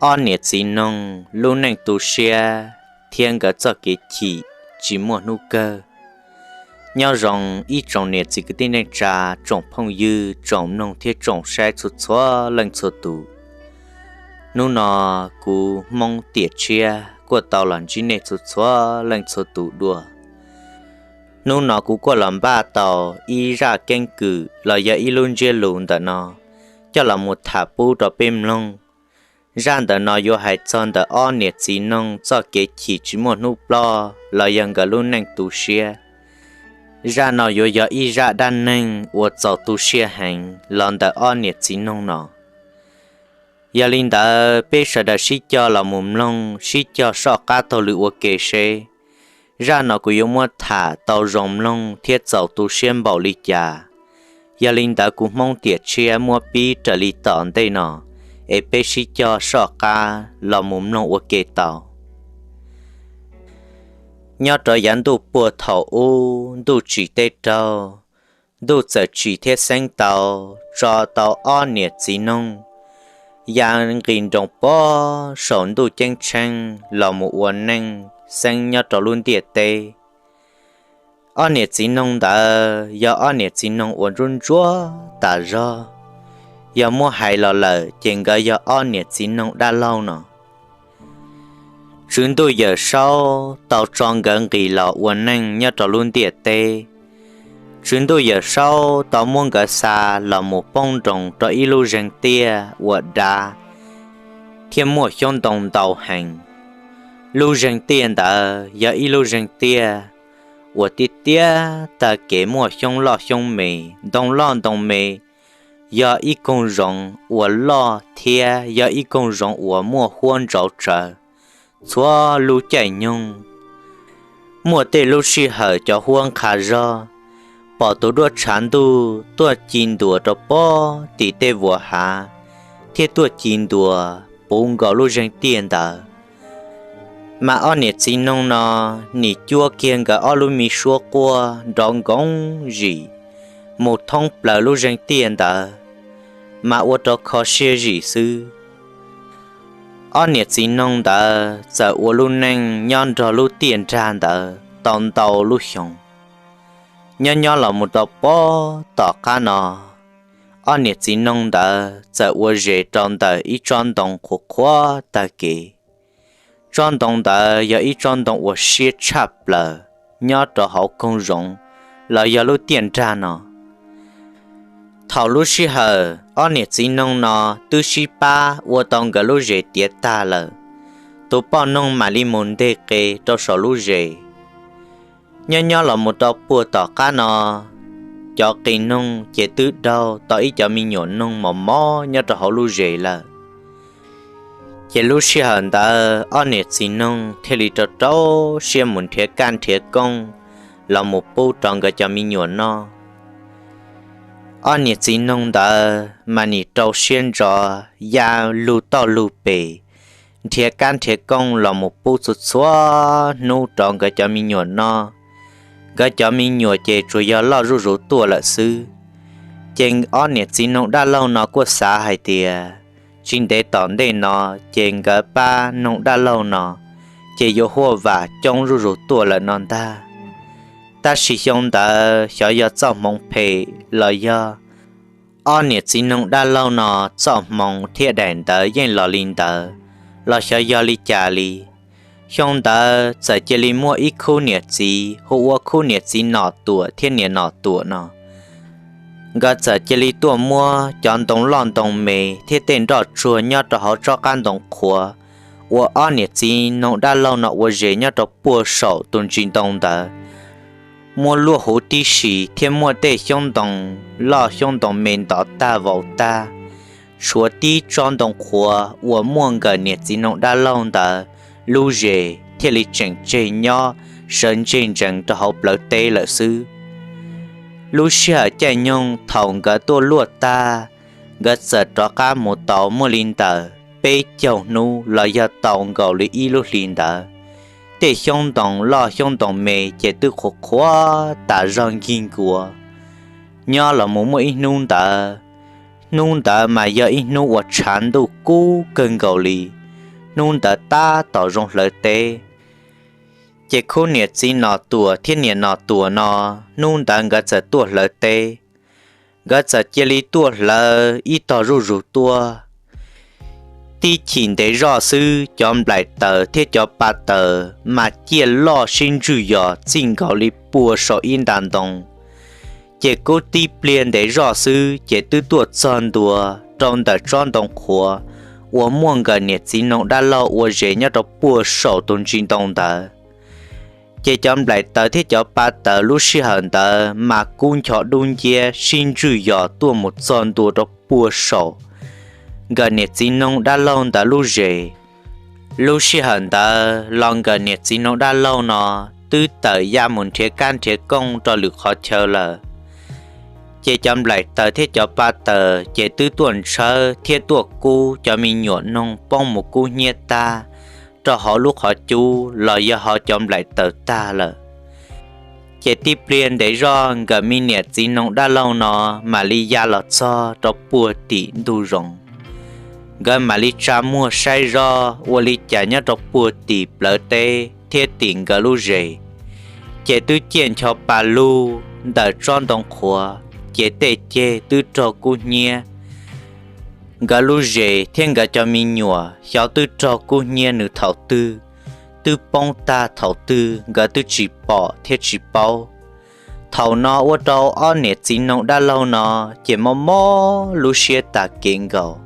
Ob niam txiv noog lub neej tu siab thiab nkawd txoj kev chim tsis muaj hnub kawg. Nyob zoo ib tsoom niam txiv kwv tij neej tsa, tsoom phooj ywg, tsoom mloog thiab tsoom saib txhua txhua leej txhua tus. Hnub no kuv Hmoob Tiam Tshiab kuj tau los ntsib nej txhua txhua leej txhua tus dua. Hnub no kuv kuj los npaj tau ib zaj keeb kwm los yog ib lub ntsiab lus ntawm no coj los mus tham pub rau peb mloog. Zaj ntawm no yuav hais txog ntawm ob niam txiv noog txoj kev chim tsis muaj hnub ploj los yog nkawd lub neej tu siab. Zaj no yuav yog ib zaj dab neeg uas txaus tu siab heev los ntawm ob niam txiv noog no. Yog li ntawd peb sawv daws sib cog los mus mloog sib cog soj qab taug lw ua ke seb zaj no kuv yuav muab tham tau zoo mloog thiab txaus tu siab npaum li cas. Yog li ntawd kuv Hmoob Tiam Tshiab muab pib raws li tom ntej no, es peb sib cog soj qab los mus mloog ua ke tau. Nyob rau yav ntuj puag thaum ub, ntuj tsim teb raug, ntuj txawm tsim thiab xeeb tau, tso tau ob niam txiv noog ya nqis nroos pog saum ntuj ceeb tsheej los mus ua neej xeeb nyob rau lub ntiaj teb. Ob niam txiv noog ntawd yog ob niam txiv noog uas ntsuab ntsuab tas zog. Yog muab hais los lawm ces nkawd yog ob niam txiv noog dab laug no. Tswv Ntuj Yawm Saub tau tso nkawd nqis los ua neej nyob rau lub ntiaj teb. Tswv Ntuj Yawm Saub tau muab nkawd xa los mus poob nroos rau ib lub zeeg tiaj uas dav thiab muaj xyoob ntoo ntau heev. Lub zeeg tiaj ntawd yog ib lub zeeg tiaj uas tiaj tiaj tag kev muaj xyoob loj xyoob me, ntoo loj ntoo me, yog ib koog zoov uas loj thiab yog ib koog zoov uas muaj huab ntsauv tsawv. Txhua lub caij nyoog, muaj tej lub sij hawm cov huab nqha zog, pom tus duab tshav ntuj tuaj ci ntuas rau pog tim tej vuas hav thiab tuaj ci ntuas puv nkaus lub zeeg tiaj ntawd, mas ob niam txiv noog no nim cuab kiag nkawd ob lub me suab quaj nrov nkoov zim mus thoob plaws lub zeeg tiaj ntawd, mas ua rau kho siab zim xwb. Ob niam txiv noog ntawd txawm ua lub neej nyob nrog lub tiaj nrag ntawd tau ntau lub xyoo. Nyob nyob los mus rau pog tom qab no, ob niam txiv noog ntawd txawm ua zes rau ntawm ib tsob ntoo qhuav qhuav tag kev. Tsob ntoo ntawd yog ib tsob ntoo uas siab tshaj plaws nyob rau hauv koog zoov los yog lub tiaj nrag no. Thaum lub sij hawm ob niam txiv noog no twb sib pab ua tau nkawd lub zes tiav tag lawm, tus poj noog mam li mus nteg qe rau saum lub zes. Nyob nyob los mus rau puag tom qab no, cov qe noog ces twb daug tau ib cov me nyuam noog mos mos nyob rau hauv lub zes lawm. Ces lub sij hawm ntawd ob niam txiv noog thiaj li rau rau siab mus nrhiav kab nrhiav kooj los mus pub rau nkawd cov me nyuam noj. Ob niam txiv noog ntawd mas nim rau siab ntso ya lug toj lug pes, nrhiav kab nrhiav kooj los mus pub txhua txhua hnub rau nkawd cov me nyuam noj. Nkawd cov me nyuam ces tsuas yog loj zuj zus tuaj lawm xwb. Ces ob niam txiv noog dab laug no kuj xav hais tias tsis ntev tom ntej no ces nkawd pab noog dab laug no ces yuav huaj vam coob zuj zus tuaj lawm no ntag. Tab sis xyoo ntawd xyov yog txoj hmoov phem los yog ob niam txiv noog dab laug no txoj hmoov thiab daim ntawv yeej los li ntawd, los xyov yog li cas li. Xyoo ntawd txawm cia li muaj ib khub niam txiv hu ua khub niam txiv Nom Tuam thiab niam Nom Tuam no. Nkawd txawm cia li tuaj muab cov ntoo loj ntoo me thiab tej nroj tsuag nyob rau hauv tsob qab ntoo qhuav uas ob niam txiv noog dab laug no ua zes nyob rau puag saum tus ntsis ntoo ntawd, muab luaj huv tib si thiab muab tej xyoob ntoo loj xyoob ntoo me ntov tag vau tag, tshuav tib tsob ntoo qhuav uas muaj nkawm niam txiv noog dab laug ntawd lub zes thiaj li tseem tseg nyob sawv ntseg ntsees rau hauv plawv teb lawm xwb. Lub sij hawm caij nyoog thaum nkawd tuaj luaj tag, nkawd txawm rov qab mus tau muaj li ntawm peb caug hnub los yog tau nkaus li ib lub hli ntawd, tej xyoob ntoo loj xyoob ntoo me ces twb qhuav qhuav tas zog nkig nkuav. Nyob los mus muaj ib hnub ntawd, hnub ntawd mas yog ib hnub uas tshav ntuj kub kawg nkaus li. hnub ntawd tab tom zoo hlawv teb. Ces khub niam txiv Nom Tuam thiab niam Nom Tuam no, hnub ntawd nkawd txawm tuaj hlawv teb. Nkawd txawm cia li tuaj hlawv ib tog zuj zus tuaj. Tib chim ntev zoj xwb cov nplaim taws thiab cov pa taws mas ciaj loj sib ntswj yos txij nkaus li pua saum ib nta ntoo. Ces kuj tib pliag ntev zoj xwb ces twb tuaj txog ntua rau ntawm tsob ntoo qhuav uas muaj nkawm niam txiv noog dab laug ua zes nyob rau pua saum tus ntsis ntoo ntawd. Ces cov nplaim taws thiab cov pa taws lub sij hawm ntawd mas kub ncho dub nciab sib ntswj yos tuaj mus txog ntua rau pua saum nkawm niam txiv noog dab laug ntawd lub zes. Lub sij hawm ntawd los nkawm niam txiv noog dab laug no twb tawm ya mus nrhiav kab nrhiav kooj rau lwm qhov chaw lawm. Ces cov nplaim taws thiab cov pa taws ces twb tuaj ntshawb thiab tuaj kub cov me nyuam noog poob mus kub hnyiab tag rau hauv lub qhov cub los yog hauv cov nplaim taws tag lawm. Ces tib pliag ntev zoj nkawm me niam txiv noog dab laug no mam li ya los txog rau puag tim ntug zoov. Nkawd mam li tsa muag saib zoj ua li cas nyob rau puag tim plawv teb thiab tim nkawd lub zes, ces twb ciaj ncho pa lug ntawm tsob ntoo qhuav, ces tej ceg twb raug kub hnyiab. Nkawd lub zes thiab nkawd cov me nyuam xyov twb raug kub hnyiab nws thaum twg, twb poob tag thaum twg nkawd twb tsis pom thiab tsis paub. Thaum no ua rau ob niam txiv noog dab laug no ces mob mob lub siab tas kev nkaus.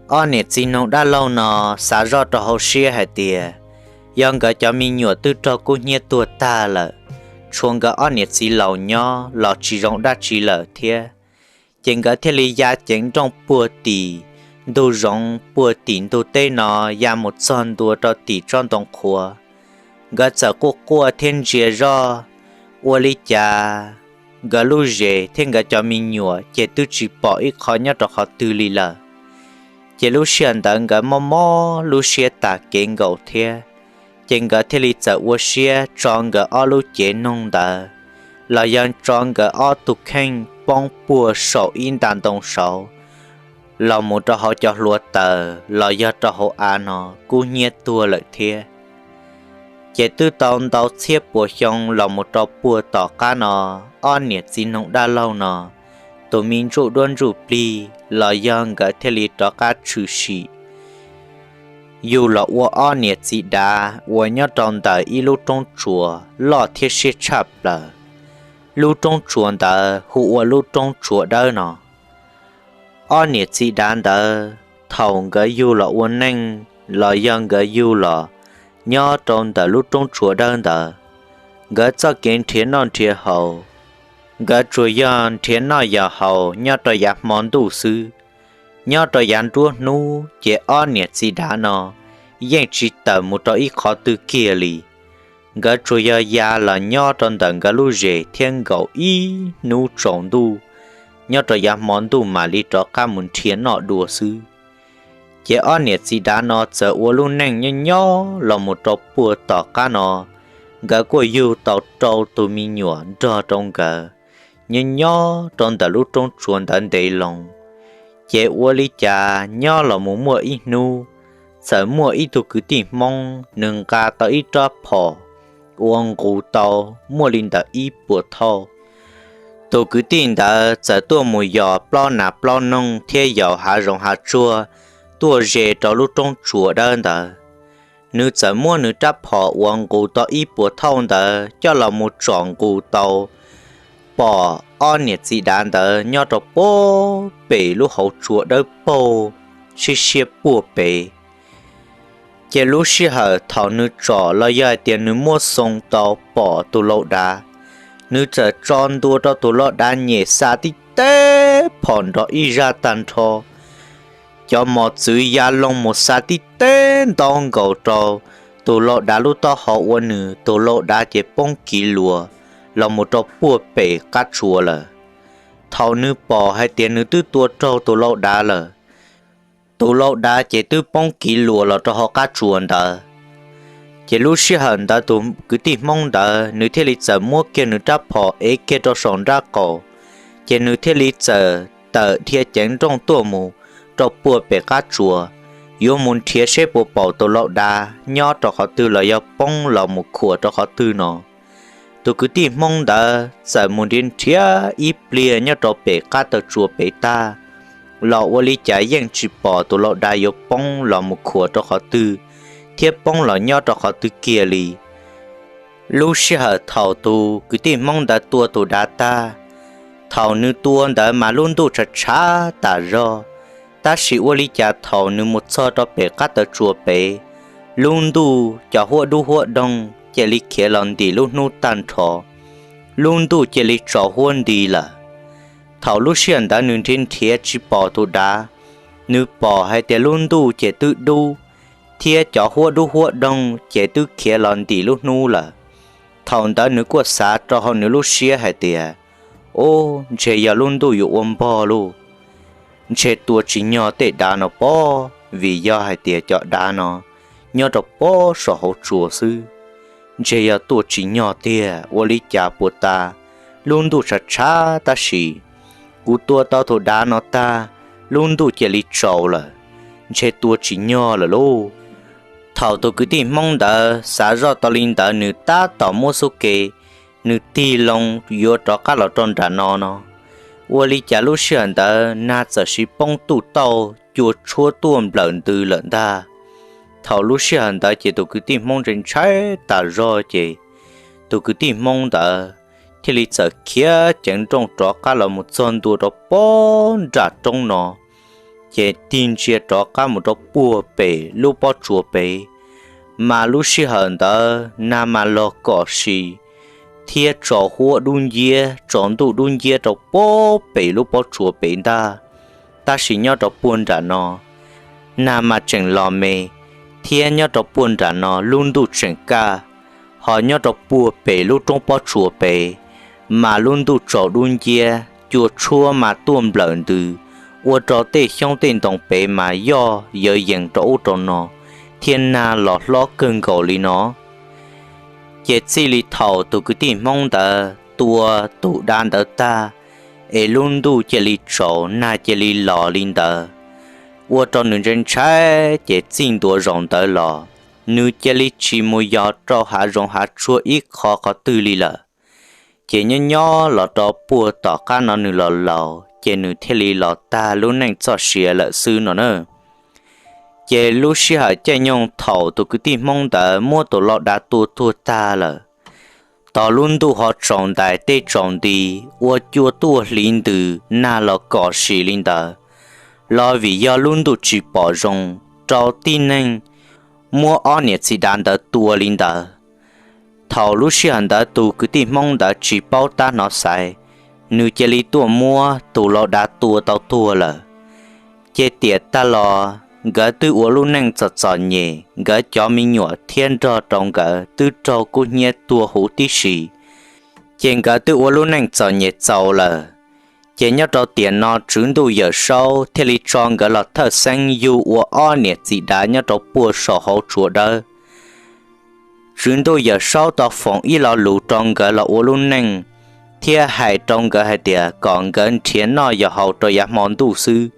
Ob niam txiv noog dab laug no xav zoj rau hauv siab hais tias yog nkawd cov me nyuam twb raug kub hnyiab tuag tag lawm, tshuav nkawd ob niam txiv laus nyob los tsis zoo dab tsi lawm thiab. Ces nkawd thiaj li ya ceev nrooj puag tim ntug zoov puag tim ntug teb no ya mus txog ntua rau tim tsob ntoo qhuav. Nkawd txawm quaj quaj thiab ntsia zoj ua li cas nkawd lub zes thiab nkawd cov me nyuam ces twb tsis pom ib qho nyob rau qhov twg li lawm. Ces lub sij hawm ntawd nkawd mob mob lub siab tas kev nkaus thiab. Ces nkawd thiaj li txawm ua siab tso nkawd ob lub cev noog ntawd los yog tso nkawd ob tug kheej poob puag saum ib nta ntoo saud los mus rau hauv cov hluav taws los yog rau hauv av no kub hnyiab tuag lawm thiab. Ces twb tau ntau txhiab puas xyoo los mus rau puag tom qab no, ob niam txiv noog dab laug no tus me ntsuj duab ntsuj plig los yog nkawd thiaj li rov qab tshwm sim yug los ua ob niam txiv dav uas nyob rau ntawm ib lub roob tsuas loj thiab siab tshaj plaws. Lub roob tsuas ntawd hu ua lub roob tsuas dawb no. Ob niam txiv dav ntawd thaum nkawd yug los ua neej los yog nkawd yug los nyob rau ntawm lub roob tsuas dawb ntawd, nkawd txoj kev nrhiav noj nrhiav haus, nkawd tsuas yog nrhiav noj yog haus nyob rau yav hmo ntuj xwb. Nyob rau yav nruab hnub ces ob niam txiv dav no yeej tsis tawm mus rau ib qhov twg kiag li. Nkawd tsuas yog ya los nyob rau ntawm nkawd lub zes thiab nkaum ib hnub tsaus ntuj, nyob rau yav hmo ntuj mam li rov qab mus nrhiav noj dua xwb. Ces ob niam txiv dav no txawm ua lub neej nyob nyob los mus rau puag tom qab no, nkawd kuj yug tau rau tus me nyuam nrog rau nkawd nyob nyob rau ntawm lub roob tsuas ntawd ntev loo. Ces ua li cas nyob los mus muaj ib hnub, txawm muaj ib tug kwv tij Hmoob nws nqa tau ib rab phom uas nqus tau muaj li ntawm ib puas thauj. Tus kwv tij ntawd txawm tuaj mus yos plaub nas plaub noog thiab yos hav zoov hav tsuag tuaj ze rau lub roob tsuas dawb ntawd. Nws txawm muab nws rab phom uas nqus tau ib puas thauj ntawd coj los mus tsom nqus tau pom ob niam txiv dav ntawd nyob rau puag pem lub hauv tsua dawb paug, siab siab puag pem. Ces lub sij hawm thaum nws tsom los yog hais tias nws muab xoo tau pom tus lau dav, nws txawm tso ntua rau tus lau dav nyem xa tib teg phom nrov ib zaj tag nrho. Cov mos txwv ya loo mus xa tib teg ntau nkaus rau tus lau dav lub taub hau ua nws tus lau dav ces poob kiv luas los mus rau puag pem qab tsuas lawm. Thaum nws pom hais tias nws twb tua raug tus lau dav lawm, tus lau dav ces twb poob kiv luas los rau hauv qab tsuas ntawd. Ces lub sij hawm ntawd tus kwv tij Hmoob ntawd nws thiaj li txawm muab kiag nws rab phom ev kiag rau saum nrab qaum, ces nws thiaj li txawm tawm dhia ceev nrooj tuaj mus rau puag pem qab tsuas, yuav mus nrhiav seb puas pom tus lau dav nyob rau qhov twg los yog poob los mus khuam rau qhov twg no. Tus kwv tij Hmoob ntawd txawm mus nrhiav nrhiav ib pliag nyob rau pem qab taw tsua pem tag, los ua li cas yeej tsis pom tus lau dav yuav poob los mus khuam rau qhov twg thiab poob los nyob rau qhov twg kiag li. Lub sij hawm thaum tus kwv tij Hmoob ntawd tua tus dav tag, thaum nws tua ntawd mas lub ntuj tshav tshav tas zog, tab sis ua li cas thaum nws mus txog rau pem qab taw tsua pem, lub ntuj cov huab dub huab doog cia li khiav los ntim lub hnub tag nrho, lub ntuj cia li tsaus huab nti lawm. Thaum lub sij hawm ntawd nws nrhiav nrhiav tsis pom tus dav, nws pom hais tias lub ntuj ces twb dub, thiab cov huab dub huab doog ces twb khiav los ntim lub hnub lawm. Thaum ntawd nws kuj xav rau hauv nws lub siab hais tias, Ub, ntshe yog lub ntuj yuav ua npog lauj, ntshe tua tsis nyog tej dav no pob, vim yog hais tias cov dav no nyob rau pob saum hauv tsua xwb. Ntshe yog tua tsis nyog tiag, ua li cas puas tas lub ntuj tshav tshav tab sis kuv tua tau tus dav no tag, lub ntuj cia li tsaus lawm, ntshe tua tsis nyog lawm lauj. Thaum tus kwv tij Hmoob ntawd xav zoj tau li ntawd nws tab tom muab xub ke, nws tig loo yuav rov qab los rau nram no no, ua li cas lub sij hawm ntawd nag txawm sis poob tuj tauj cua tshuab tuaj nplawm ntws lawm ntag. Thaum lub sij hawm ntawd ces tus kwv tij Hmoob ntshai ntshai tas zog ces tus kwv tij Hmoob ntawd thiaj li txawm khiav ceev nrooj rov qab los mus txog ntua rau pob nram roob no, ces tig ntsia rov qab mus rau puag pem lub pob tsuas pem, mas lub sij hawm ntawd nag mas los kom si thiab tsaus huab dub nciab tsaus ntuj dub nciab rau pob pem lub pob tsuas pem ntag. Tab sis nyob rau puag nram no, nag mas tseem los me, thiab nyob rau puag nram no lub ntuj tseem kaj, ho nyob rau puag pem lub roob pob tsuas pem, mas lub ntuj tsaus dub nciab cua tshuab mas tuaj nplawm ntws, ua rau tej xyoob tej ntoo pem mas yoj yawv yees rau ub rau no, thiab nag los hlob kawg nkaus li no. Ces txij li thaum tus kwv tij Hmoob ntawd tua tus dav ntawd tag, es lub ntuj cia li tsaus nag cia li los li ntawd, ua rau nws ntshai ntshai ces txij ntua zaus ntawd los nws cia li tsis mus yos rau hav zoov hav tsuag ib qho qhov twg li lawm. Ces nyob nyob los rau puag tom qab no nws los laus ces nws thiaj li los tag lub neej txoj sia lawm xwb no na. Ces lub sij hawm caij nyoog thaum tus kwv tij Hmoob ntawd muab tus lau dav tua tuag tag lawm, tos lub ntuj ho tsaus ntais tej tsaus nti, ua cua tuaj hliv ntws nag los kom si li ntawd, los vim yog lub ntuj tsis pom zoo, rau tib neeg muab ob niam txiv dav ntawd tua li ntawd. Thaum lub sij hawm ntawd tus kwv tij Hmoob ntawd tsis paub tab hnov xaiv, nws cia li tuaj muab tus lau dav tua tau tuag lawm. Ces tiam tag los nkawd twb ua lub neej txom txom nyem, nkawd cov me nyuam thiab nrog rau nkawd twb raug kub hnyiab tuag huv tib si, ces nkawd twb ua lub neej txom nyem txaus lawm. Ces nyob rau tiam no Tswv Ntuj Yawm Saub thiaj li tso nkawd los thawj xeeb yug ua ob niam txiv dav nyob rau puag saum hauv tsua dawb. Tswv Ntuj Yawm Saub tau foom ib lo lus rau nkawd los ua lub neej, thiab hais rau nkawd hais tias kom nkawd nrhiav noj yos haus rau yav hmo ntuj xwb,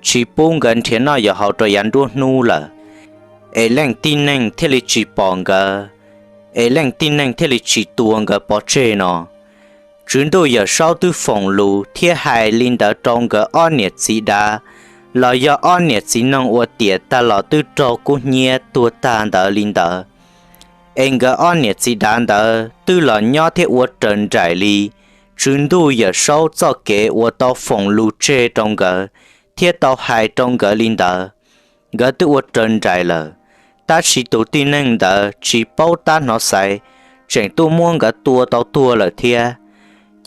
tsis pub nkawd nrhiav noj yos haus rau yav nruab hnub lawm, es leej tib neeg thiaj li tsis pom nkawd, es leej tib neeg thiaj li tsis tua nkawd pov tseg no. Tswv Ntuj Yawm Saub twb foom lus thiab hais li ntawd rau nkawd ob niam txiv dav, los yog ob niam txiv noog uas tiam tag los twb raug kub hnyiab tuag tag ntawd li ntawd. Es nkawd ob niam txiv dav ntawd twb los nyob thiab ua raws nraim li Tswv Ntuj Yawm Saub txoj kev uas tau foom lus tseg rau nkawd thiab tau hais rau nkawd li ntawd. Nkawd twb ua raws nraim lawm, tab sis tus tib neeg ntawd tsis paub tab hnov xaiv, tseem tuaj muab nkawd tua tau tuag lawm thiab.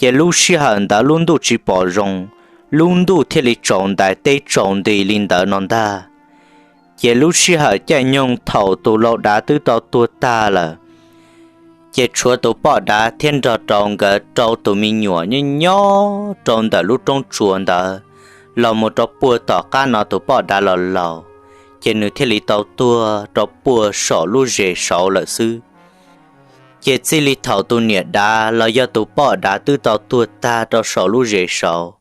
Ces lub sij hawm ntawd lub ntuj tsis pom zoo, lub ntuj thiaj li tsaus ntais tej tsaus nti li ntawd no ntag. Ces lub sij hawm caij nyoog thaum tus lau dav twb tau tuag tag lawm, ces tshuav tus poj dav thiab nrog rau nkawd rau tus me nyuam nyob nyob rau ntawm lub roob tsua ntawd los mus rau puag tom qab no tus poj dav los laus, ces nws thiaj li tau tuag rau puag saum lub zes saud lawm xwb. Ces txij li thaum tus niam dav los yog tus poj dav twb tau tuag tag rau saum lub zes saud,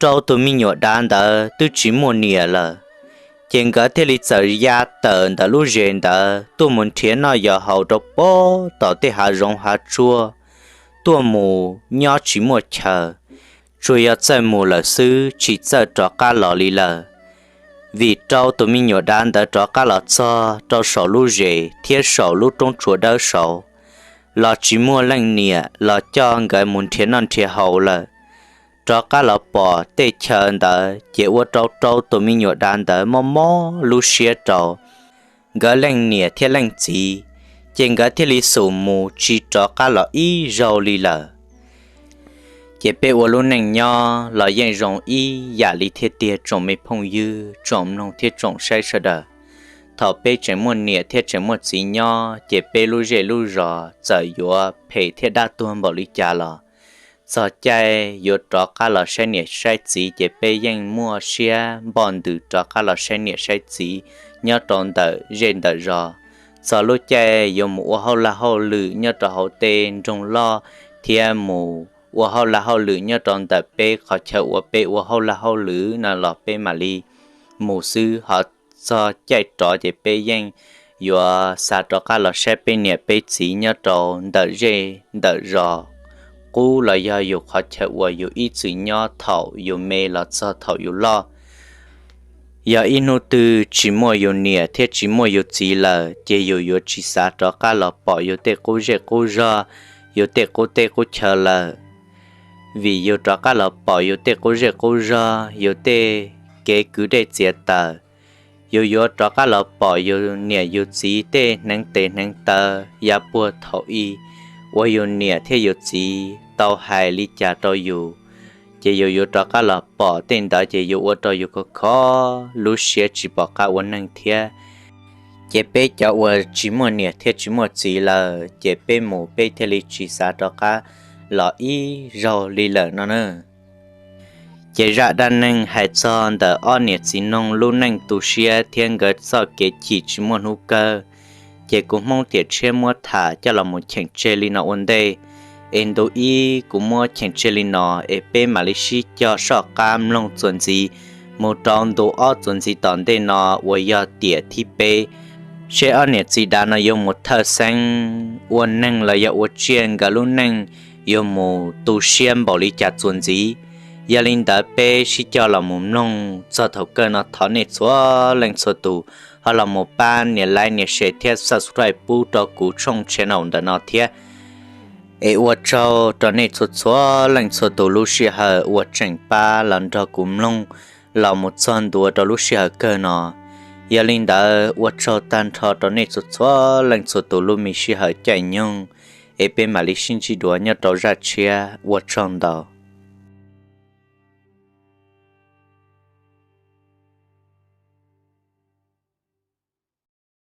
rau tus me nyuam dav ntawd twb tsis muaj niam lawm. Ces nkawd thiaj li txawm ya tawm ntawm lub zes ntawd tuaj mus nrhiav noj yos haus rau pem tom tej hav zoov hav tsuag, tuaj mus nyob tsis muaj chaw, tsuas yog txawj mus lawm xwb tsis txawj rov qab los li lawm. Vim rau tus me nyuam dav ntawd rov qab los txog rau saum lub zes thiab saum lub roob tsuas dawb saud los tsis muaj leej niam los coj nkawd mus nrhiav noj nrhiav haus lawm. Rov qab los pom tej chaw ntawd ces ua rau rau tus me nyuam dav ntawd mob mob lub siab rau nkawd leej niam thiab leej txiv, ces nkawd thiaj li xum mus tsis rov qab los ib zaug li lawm. Ces peb ua lub neej nyob los yeej zoo ib yam li thiab tiag tsoom me phooj ywg, tsoom mloog thiab tsoom saib sawv daws. Thaum peb tseem muaj niam thiab tseem muaj txiv nyob ces peb lub zej lub zos txawm yuav phem thiab dab tuag npaum li cas los, txog caij yuav rov qab los saib niam saib txiv ces peb yeej muaj siab npoj ntws rov qab los saib niam saib txiv nyob rau ntawm zej ntawm zos. Txog lub caij yuav mus ua hauj laj hauj lwm nyob rau hauv tej nroog loj thiab mus ua hauj laj hauj lwm nyob rau ntawm peb qhov chaw uas peb ua hauj laj hauj lwm no los peb mam li mus xwb. Ho txog caij rov ces peb yeej yuav xav rov qab los saib peb niam peb txiv nyob rau ntawm zej ntawm zos qub los yog yus qhov chaw uas yus ib txwm nyob thaum yus me los txog thaum yus loj. Yog ib hnub twg tsis muaj yus niam thiab tsis muaj yus txiv lawm ces yus yuav tsis xav rov qab los pom yus tej qub zej qub zog, yus tej qub teb qub chaw lawm. Vim yus rov qab los pom yus tej qub zej qub zog, yus tej kev kwv dej txiav taws, yus yuav rov qab los pom yus niam yus txiv tej hneev tes hneev taw, yav puag thaum ub uas yus niam thiab yus txiv tau hais li cas rau yus, ces yus yuav rov qab los pom tej ntawd ces yuav ua rau yus khov kho lub siab tsis pom qab ua neeg thiab. Ces peb cov uas tsis muaj niam thiab tsis muaj txiv lawm ces peb mus peb thiaj li tsis xav rov qab los ib zaug li lawm no na. Ces zaj dab neeg hais txog ntawm ob niam txiv noog lub neej tu siab thiab nkawd txoj kev chim tsis muaj hnub kawg, ces kuv Hmoob Tiam Tshiab muab tham coj los mus cheem tseg li no ua ntej. Es ntu ib kuv muab cheem tseg li no, es peb mam li sib cog soj qab mloog txuas ntxiv mus rau ntu ob txuas ntxiv tom ntej no uas yog tiam thib peb, seb ob niam txiv dav no yuav mus thawj xeeb ua neeg los yog ua tsiaj nkawd lub neej yuav mus tu siab npaum li cas txuas ntxiv. Yog li ntawd peb sib cog los mus mloog txog thaum kawg no thov nej txhua leej txhua tus ho los mus pab nias like nias share thiab subscribe pub rau kuv tshooj channel ntawm no thiab. Es ua tsaug rau nej txhua txhua leej txhua tus lub sij hawm uas tseem pab los nrog kuv mloog los mus txog ntua rau lub sij hawm kawg no. Yog li ntawd ua tsaug tag nrho rau nej txhua txhua leej txhua tus lub me sij hawm caij nyoog, es peb mam li sib ntsib dua nyob rau zaj tshiab, ua tsaug ntau.